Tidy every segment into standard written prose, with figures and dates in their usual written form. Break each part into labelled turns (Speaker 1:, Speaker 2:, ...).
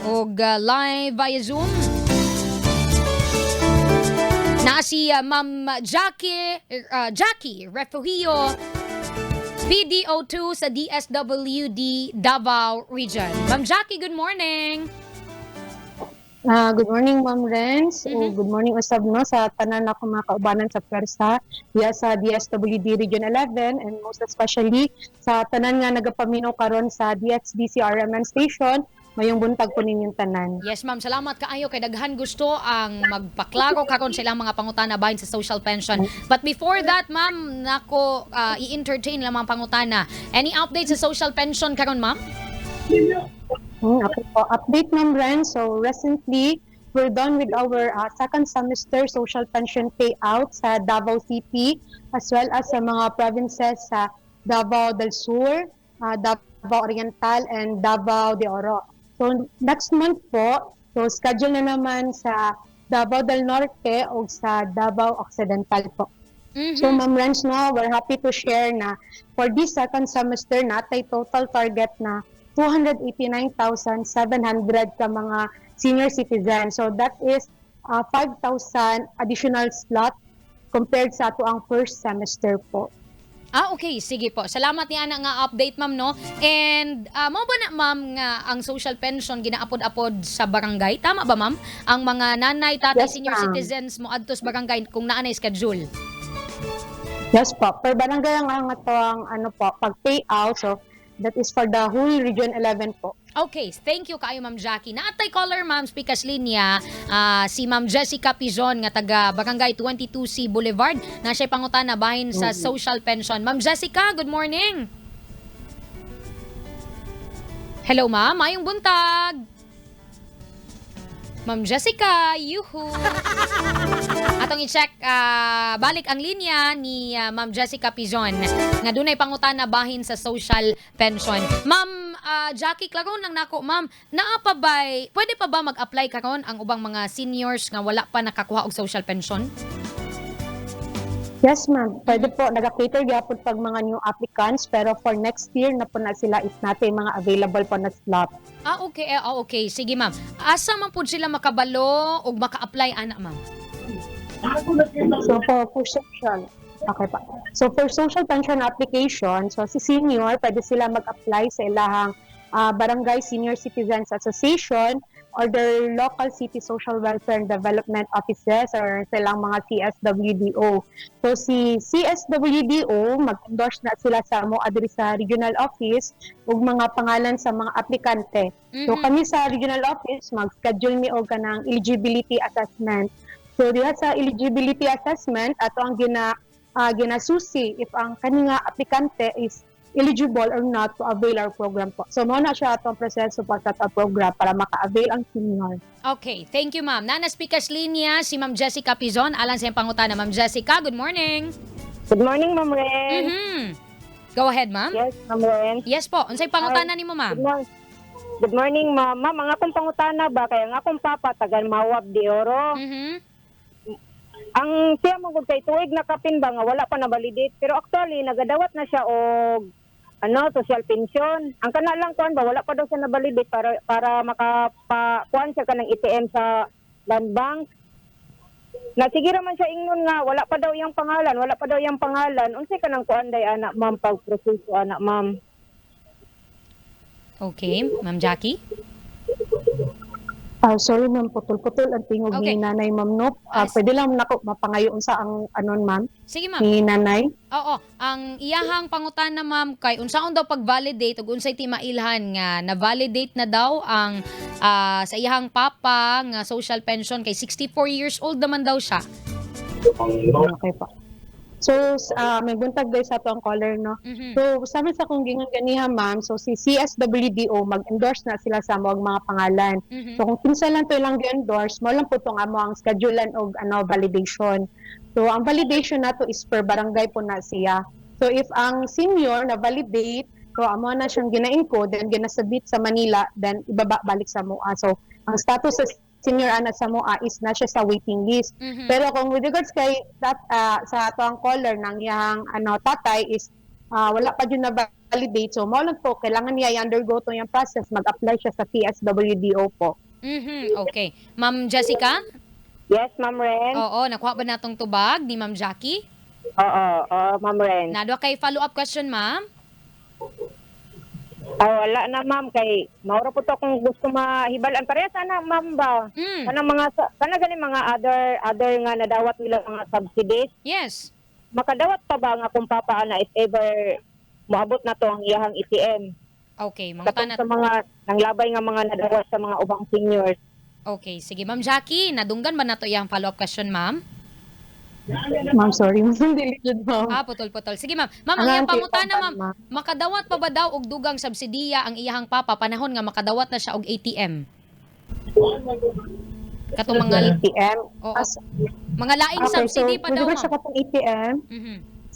Speaker 1: Og live via Zoom na si Ma'am Jackie Refugio, PDO2 sa DSWD Davao Region. Ma'am Jackie, good morning.
Speaker 2: Good morning, Ma'am Renz. Good morning usab, no, sa tanan na akong mga kaubanan sa pwersa diya sa DSWD Region 11 and most especially sa tanan nga nagapaminaw karon sa DXDC RMN station. Mayong buntag po ninyong tanan.
Speaker 1: Yes, ma'am. Salamat kaayo kay daghan gusto ang magpaklaro karon sa ilang mga pangutana bahin sa social pension. But before that, ma'am, nako i-entertain lang mga pangutana. Any updates sa social pension karon, ma'am?
Speaker 2: Okay po. Update, Ma'am Renz. So recently, we're done with our second semester social pension payout sa Davao City as well as sa mga provinces sa Davao del Sur, Davao Oriental, and Davao de Oro. So next month po, so schedule na naman sa Davao del Norte o sa Davao Occidental po. So Ma'am Renz, no, we're happy to share na for this second semester natay total target na 289,700 ka mga senior citizen. So that is 5,000 additional slot compared sa ato ang first semester po.
Speaker 1: Ah, okay. Sige po. Salamat ni ana nga update, ma'am, no? And mao ba na, ma'am, nga ang social pension ginaapod-apod sa barangay? Tama ba, ma'am? Ang mga nanay, tatay,
Speaker 2: Yes,
Speaker 1: senior
Speaker 2: ma'am.
Speaker 1: Citizens mo adto sa barangay kung naa na schedule.
Speaker 2: Yes po. Per barangay ang ato ang ano po, pag payout. So that is for the whole Region 11 po.
Speaker 1: Okay, thank you kaayo, Ma'am Jackie. Naatay caller, ma'am, speakers linya, si Ma'am Jessica Pizon nga taga Barangay 22C Boulevard na siya pangutana bahin sa social pension. Ma'am Jessica, good morning. Hello, ma'am, mayong buntag. Ma'am Jessica, yuhu. Atong i-check balik ang linya ni Ma'am Jessica Pizon nga dunay pangutana bahin sa social pension. Ma'am Jackie, klaro lang nako, ma'am, naa pa bay, pwede pa ba mag-apply karon ang ubang mga seniors nga wala pa nakakuha og social pension?
Speaker 2: Yes, ma'am. Pwede po. Nag-cater gyapon pag mga new applicants, pero for next year na po na sila if natin mga available po na slot.
Speaker 1: Ah, okay. Ah, okay. Sige, ma'am. Asa man pud sila makabalo og maka-apply ana, ma'am?
Speaker 2: So for social, okay pa. So for social pension application, so si senior, pwede sila mag-apply sa ilahang Barangay Senior Citizens Association or their local city social welfare and development offices or silang mga CSWDO. So si CSWDO, mag-endorse na sila sa mo adri sa regional office ug mga pangalan sa mga aplikante. So kami sa regional office, mag-schedule mi og kanang eligibility assessment. So diha sa eligibility assessment, ato ang ginasusi if ang kani nga aplikante is eligible or not to avail our program po. So mao na siya atong proseso po sa ato program para maka-avail ang senior.
Speaker 1: Okay, thank you, ma'am. Nana speakers linya si Ma'am Jessica Pizon alang sa iyang pangutana. Ma'am Jessica, good morning.
Speaker 3: Good morning, Ma'am Ren.
Speaker 1: Go ahead, ma'am.
Speaker 3: Yes, Ma'am Ren.
Speaker 1: Yes po. Unsay pangutana nimo, ma'am?
Speaker 3: Good morning. Good morning, ma'am. Ma'am, ang akong pangutana ba, kaya ang akong papa, taga Mawab de Oro. Ang siya mo gud kay tuig nakapin ba nga wala pa na validate, pero actually nagadawat na siya og ano, social pension. Ang kana lang kuan ba, wala pa daw siya na validate para para makapa kuan siya kanang ATM sa Land Bank. Na sige ra man siya ingnon nga wala pa daw iyang pangalan, wala pa daw iyang pangalan. Unsay kanang kuan day ana, ma'am, pag proseso ana, ma'am?
Speaker 1: Okay, Ma'am Jackie.
Speaker 2: Ah, sorry ma'am, putol-putol ang tingog ni nanay, ma'am, no. Pwede lang nako mapangayo unsa ang anon, ma'am,
Speaker 1: Sige, ma'am.
Speaker 2: ni nanay.
Speaker 1: Oo, ang iyahang pangutana, ma'am, kay unsaon daw pag-validate ug unsay timailhan nga na-validate na daw ang sa iyahang papa nga social pension kay 64 years old naman daw siya.
Speaker 2: Okay po. So, may buntag guys sa ato ang caller, no?
Speaker 1: Mhm.
Speaker 2: So, sa amin sa akong gingon ganiha, ma'am, so si CSWDO, mag-endorse na sila sa mo mga pangalan. So, kung kinsa lang to ilang gi-endorse, mo lang po itong amo ang schedulean og ano, validation. So, ang validation nato is per barangay po na siya. So, if ang senior na validate, so amo na siyang gina-encode, then ginasubmit sa Manila, then ibaba balik sa MOA. So, ang status sa senior ana sa MOA is na siya sa waiting list. Pero kung with regards kay that, sa ato ang caller ng iyang ano, tatay is Wala pa jud na validate. So mao lang po, kailangan niya i-undergo to yung process, mag-apply siya sa TSWDO po.
Speaker 1: Okay. Ma'am Jessica?
Speaker 3: Yes, Ma'am Ren.
Speaker 1: Oo, nakuha ba natong tubag ni Ma'am Jackie?
Speaker 3: Oo, Ma'am Ren.
Speaker 1: Naa kay follow-up question, ma'am?
Speaker 3: Ah, wala na, ma'am, kay mao ra po to kung gusto mahibal-an. Parehas ana, ma'am, ba? Kanang mga kana gani mga other other nga nadawat nila mga subsidies. Makadawat pa ba nga kung papa ana if ever moabot na to ang iyahang ATM?
Speaker 1: Okay, mga
Speaker 3: Katong sa mga nanglabay nga mga nadawat sa mga ubang seniors.
Speaker 1: Okay, sige. Ma'am Jackie, nadunggan ba nato iyang follow-up question, ma'am?
Speaker 2: Ma'am, sorry. Dili jud, ma'am.
Speaker 1: Ah, putol-putol. Sige, ma'am. Ma'am, ang
Speaker 2: Ang
Speaker 1: iyang pangutana,
Speaker 2: ma'am.
Speaker 1: Ma'am, makadawat pa ba daw og dugang subsidiya ang iyahang papa panahon nga makadawat na siya og ATM? Katong mga
Speaker 2: ATM.
Speaker 1: Oo. Mga laing
Speaker 2: Okay,
Speaker 1: subsidy
Speaker 2: so,
Speaker 1: pa daw,
Speaker 2: with regards
Speaker 1: ma'am.
Speaker 2: sa katong ATM,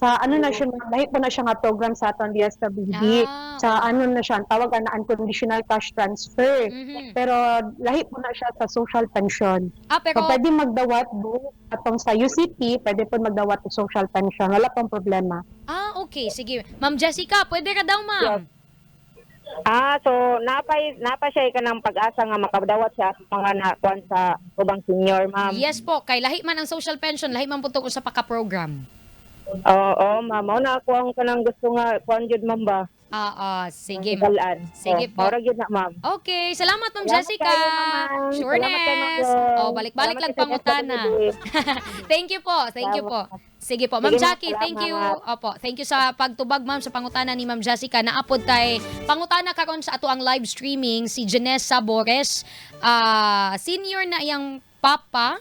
Speaker 2: sa ano na siya, ma'am, lahi po na siya nga program sa atong DSWD. Sa ano na siya, ang tawag na unconditional cash transfer. Pero lahi po na siya sa social pension.
Speaker 1: Ah, pero
Speaker 2: So, pwede magdawat do atong sa UCP, pwede po magdawat sa social pension. Wala pong problema.
Speaker 1: Ah, okay. Sige. Ma'am Jessica, pwede ka daw, ma'am.
Speaker 3: Yes. Ah, so napa siya kanang pag-asa nga makadawat siya sa mga nakuan sa ubang senior, ma'am.
Speaker 1: Yes po, kay lahi man ang social pension, lahi man po tong usa pa ka program.
Speaker 3: Oo, ma'am. Mao na ako ang kanang gusto nga kuan jud, ma'am, ba.
Speaker 1: Ah, sige, ma'am.
Speaker 3: Hibalaan.
Speaker 1: Sige
Speaker 3: Oh,
Speaker 1: po.
Speaker 3: mao ra gyud na, ma'am.
Speaker 1: Okay, salamat, Ma'am
Speaker 3: Salamat
Speaker 1: Jessica.
Speaker 3: kayo, ma'am.
Speaker 1: Sureness.
Speaker 3: Salamat kayo, ma'am Ren.
Speaker 1: Oh, balik-balik
Speaker 3: Salamat
Speaker 1: lang
Speaker 3: sa
Speaker 1: pangutana.
Speaker 3: SWD.
Speaker 1: Thank you po. Thank you po. Sige po. Ma'am
Speaker 3: Sige, ma'am.
Speaker 1: Jackie, thank you.
Speaker 3: Salamat.
Speaker 1: Opo, thank you sa pagtubag, ma'am, sa pangutana ni Ma'am Jessica. Naapod tay pangutana karon sa ato ang live streaming si Janessa Bores. Ah, senior na iyang papa.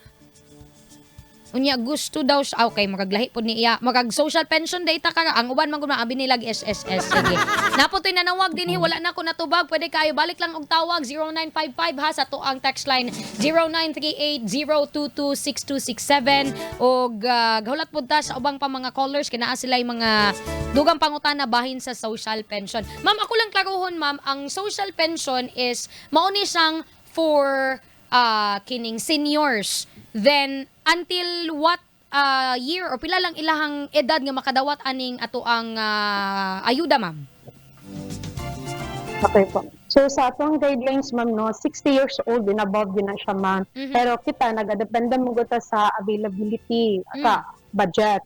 Speaker 1: Unya gusto daw siya, ah, okay, magaglahi pod ni iya. Magag social pension data ka ang uban man gud maabi nilag SSS. Sige. Naputoy nanawag dinhi, wala na ko natubag. Pwede kayo balik lang og tawag 0955 ha sa to ang text line 0938-022-6267 og gahulat pud ta sa ubang pa mga callers kay naa sila mga dugang pangutana bahin sa social pension. Ma'am, ako lang klaruhon, ma'am, ang social pension is mao ni siyang for kining seniors. Then until what year or pila lang ilahang edad nga makadawat aning ato ang ayuda, ma'am?
Speaker 2: Okay po. So sa atong guidelines, ma'am, no, 60 years old and above din na siya, ma'am. Pero kita, nagadepende mo ta sa availability, sa budget,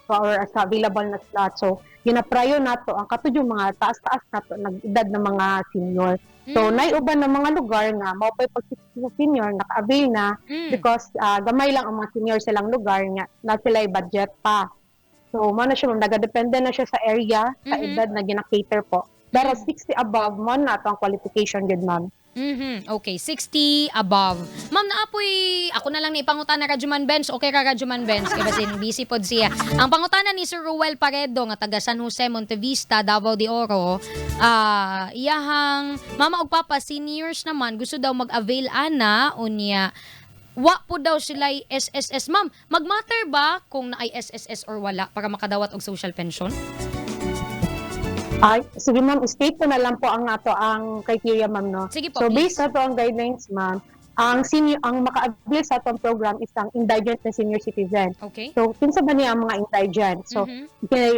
Speaker 2: or sa available na slot. So, ginaprayo nato ang katong yung mga taas-taas nato nag-edad ng mga senior. So, naiuban ng mga lugar nga mao pa'y pag 60 sa senior naka-avail na because gamay lang ang mga senior sa ilang lugar nga na sila budget pa. So, mao na siya, ma'am, nagadepende na siya sa area, sa edad na gina-cater po. Pero 60 above mo na ato ang qualification gud, ma'am.
Speaker 1: Okay, 60 above. Ma'am, naapoy, ako na lang ni ipangutana Radyoman Bench. Okay ka, Radyoman Bench? Kay basin busy pod siya. Ang pangutana ni Sir Ruel Paredo nga taga San Jose, Montevista, Davao de Oro, iyahang mama ug papa seniors naman gusto daw mag-avail ana, unya wa po daw sila SSS. Ma'am, magmatter ba kung naay SSS or wala para makadawat og social pension?
Speaker 2: Ay, sige ma'am, state ko na lang po ang ato ang criteria, ma'am, no.
Speaker 1: Sige po,
Speaker 2: So
Speaker 1: please.
Speaker 2: based sa ato ang guidelines, ma'am, ang senior ang maka-avail sa atong program is ang indigent na senior citizen. So kinsa ba niya ang mga indigent? So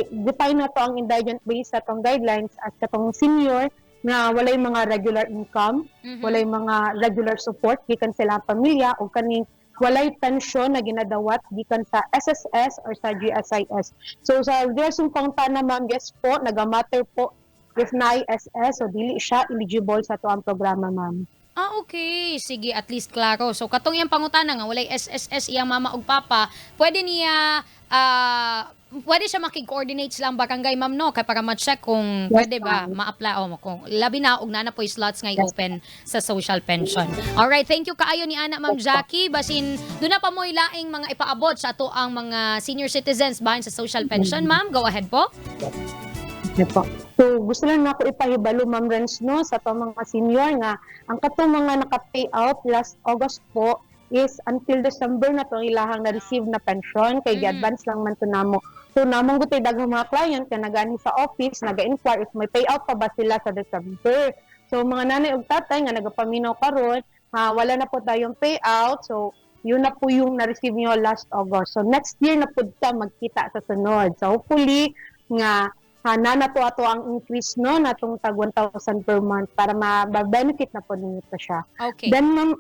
Speaker 2: define na to ang indigent based sa atong guidelines as katong senior na walay mga regular income, walay mga regular support gikan sa ilang pamilya o kaning walay pensyon na ginadawat gikan sa SSS or sa GSIS. So sa there's yung pangtana, ma'am, yes po, nagamatter po if naay SS, so dili siya eligible sa atoang programa, ma'am.
Speaker 1: Ah, okay. Sige, at least klaro. So, katong iyang pangutana nga, walay SSS iyang mama ug papa, pwede siya makig-coordinate silang barangay, ma'am, no? Kay para ma-check kung
Speaker 2: Yes,
Speaker 1: pwede ba
Speaker 2: ma'am.
Speaker 1: ma-apply o kung labi na og naa na po slots ngay open sa social pension. Alright, thank you kaayo ni ana, Ma'am Jackie. Basin duna pa mo'y laing mga ipaabot sa ato ang mga senior citizens bahin sa social pension, ma'am. Go ahead po.
Speaker 2: Okay po. So, gusto lang nako ipahibalo, Ma'am Renz, no, sa atong mga senior nga, ang katong mga naka-pay out last August po is until December na to ang ilahang na-receive na pension kay gi-advance lang man to namo. So, namong gutay daghang mga client nga nagani sa office, naga-inquire if may payout pa ba sila sa December. So, mga nanay ug tatay nga nagapaminaw karon, ha, wala na po tayong payout. So, yun na po yung na-receive nyo last August. So, next year na po ta magkita sa sunod. So, hopefully, nga Na na po ato ang increase, no, natong tag 1,000 per month para ma-benefit na po ninyo to siya. Then, ma'am,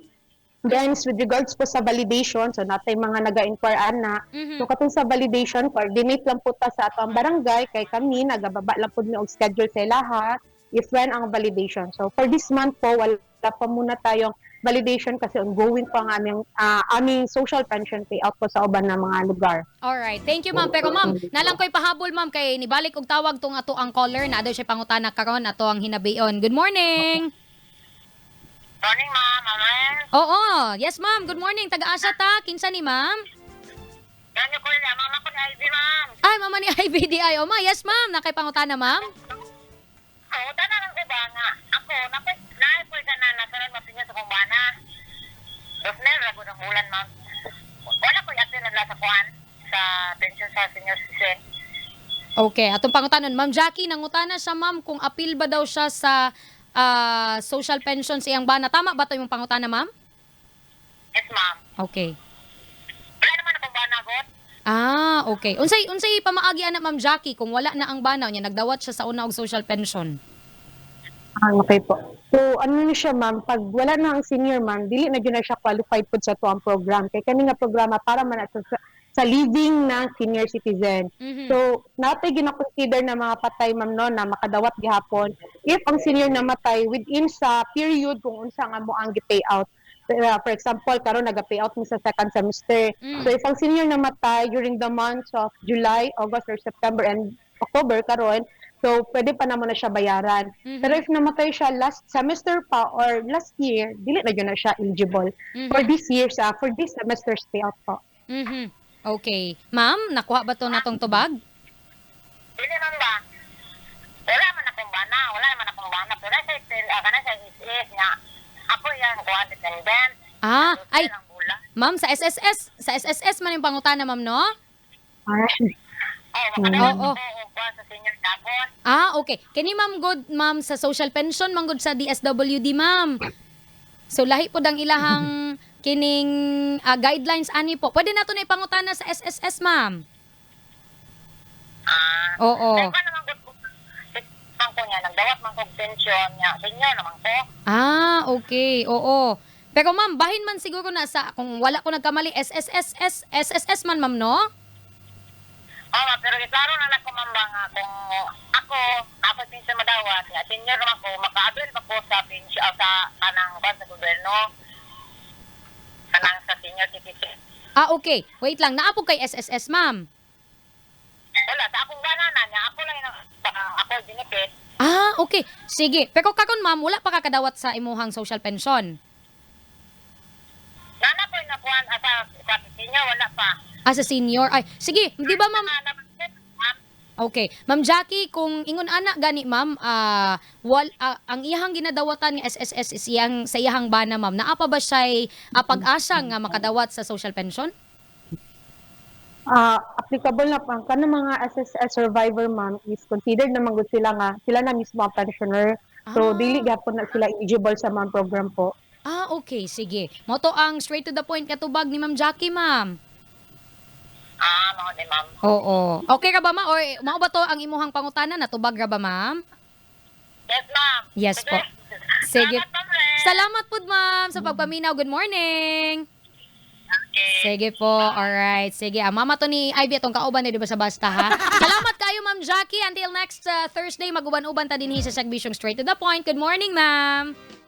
Speaker 2: then with regards po sa validation, so natay mga naga-inquire ana. So katong sa validation, coordinate lang po ta sa ato ang barangay kay kami nagababa lang po mi og schedule sa ilaha if when ang validation. So for this month po, wala pa muna tayong validation kasi ongoing pa ang aming social pension payout po sa uban na mga lugar.
Speaker 1: Alright. Thank you, ma'am. Pero ma'am, nalang ko'y pahabol, ma'am, kay nibalik og tawag tong ato ang caller na daw siya pangutana karon ato ang hinabion. Good morning.
Speaker 3: Morning, ma'am. Ma'am.
Speaker 1: Oo. Yes, ma'am. Good morning. Taga-asa ta? Kinsa ni ma'am?
Speaker 3: Ganyo ko niya. Mama ko ni Ivy, ma'am.
Speaker 1: Ay, mama ni IBDI. O, ma. Yes, ma'am. Nakay pangutana, ma'am?
Speaker 3: Oo, tanan ko ba nga? Ako, napay, naay po sa nana, sunod mapinya sa kong bana. Dos na, rago ng bulan, ma'am. Wala ko yung nagla sa kuan, sa pension sa senior citizen.
Speaker 1: Okay, atong pangutanon. Ma'am Jackie, nangutana siya, ma'am, kung appeal ba daw siya sa social pension sa iyang bana. Tama ba to yung pangutana, ma'am?
Speaker 3: Yes, ma'am.
Speaker 1: Okay.
Speaker 3: Wala naman akong bana, god.
Speaker 1: Ah, okay. Unsay pamaagi ana, Ma'am Jackie, kung wala na ang bana niya, nagdawat siya sa una og social pension?
Speaker 2: Ah, okay po. So, ano ni siya, ma'am, pag wala na ang senior, ma'am, dili na jud na siya qualified po sa tuang program. Kay kani nga programa para man sa living na senior citizen. So, natay gina-consider na mga patay, ma'am, no, na makadawat gihapon if ang senior namatay within sa period kung unsa nga mo ang gi-pay out. For example, karon naga-pay out mi sa second semester. So, if ang senior namatay during the months of July, August, or September and October karon, so pwede pa namo na siya bayaran. Pero if namatay siya last semester pa or last year, dili na jud na siya eligible for this year sa for this semester's payout po.
Speaker 1: Okay. Ma'am, nakuha ba to natong tubag?
Speaker 3: Dili man ba? Wala man akong bana, wala man akong bana. Pero sa kana sa SS nga, ako yan, kuan dependent.
Speaker 1: Ah, ay,
Speaker 3: Ang bulan.
Speaker 1: Ma'am, sa SSS, sa SSS man yung pangutana, ma'am, no?
Speaker 2: Alright.
Speaker 3: Oh, makadawat
Speaker 1: Oo.
Speaker 3: ko og kuan sa senior gapon.
Speaker 1: Ah, okay. Kini, ma'am, good, ma'am, sa social pension, ma'am, good sa DSWD, ma'am. So lahi po ang ilahang kining guidelines ani po. Pwede nato na ipangutana sa SSS, ma'am.
Speaker 3: Ah.
Speaker 1: Oo.
Speaker 3: Kaya pa naman gud ko. Man ko niya, nagdawat man ko og pension niya. Senior naman ko.
Speaker 1: Ah, okay. Oo. Pero ma'am, bahin man siguro na sa kung wala ko nagkamali SSSS SSS man, ma'am, no?
Speaker 3: Oo, pero klaro na lang ko, ma'am, ba nga kung ako pension madawat nga senior naman ko, maka-avail ba ko sa pension sa kanang kuan sa gobyerno? Kanang sa senior citizen.
Speaker 1: Ah, okay. Wait lang. Naa po kay SSS, ma'am?
Speaker 3: Wala, sa akong gananan niya, ako lang yung ako benefit.
Speaker 1: Ah, okay. Sige. Pero karon, ma'am, wala pa kakadawat sa imuhang social pension?
Speaker 3: Nana ko yung nakuan sa senior, wala pa.
Speaker 1: Ah, sa senior. Ay, sige. Di ba, ma'am?
Speaker 3: Na, ma'am.
Speaker 1: Okay. Ma'am Jackie, kung ingon ana gani, ma'am, ang iyahang ginadawatan nga SSS is iyang sa iyahang bana, ma'am. Naa pa ba siya'y pag-asa nga makadawat sa social pension?
Speaker 2: Ah, applicable na pa ang kanang mga SSS survivor, ma'am, is considered naman gud sila nga sila na mismo ang pensioner. So dili gyapon na sila eligible sa mga program po.
Speaker 1: Ah, okay. Sige. Mao to ang straight to the point katubag ni Ma'am Jackie, ma'am.
Speaker 3: Ah, mao ni, ma'am.
Speaker 1: Oo. Okay ra ba, ma'am? Or mao ba to ang imuhang pangutana? Natubag ra ba, ma'am?
Speaker 3: Yes, ma'am.
Speaker 1: Yes po. Sige.
Speaker 3: Salamat, ma'am Ren.
Speaker 1: Salamat po, ma'am, sa pagpaminaw. Good morning.
Speaker 3: Okay.
Speaker 1: Sige po. Alright. Sige. Ah, mama to ni Ivy atong kauban ni di ba sa basta ha. Salamat kayo, Ma'am Jackie. Until next Thursday, maguban-uban ta dinhi sa Sagbisyong Straight to the Point. Good morning, ma'am.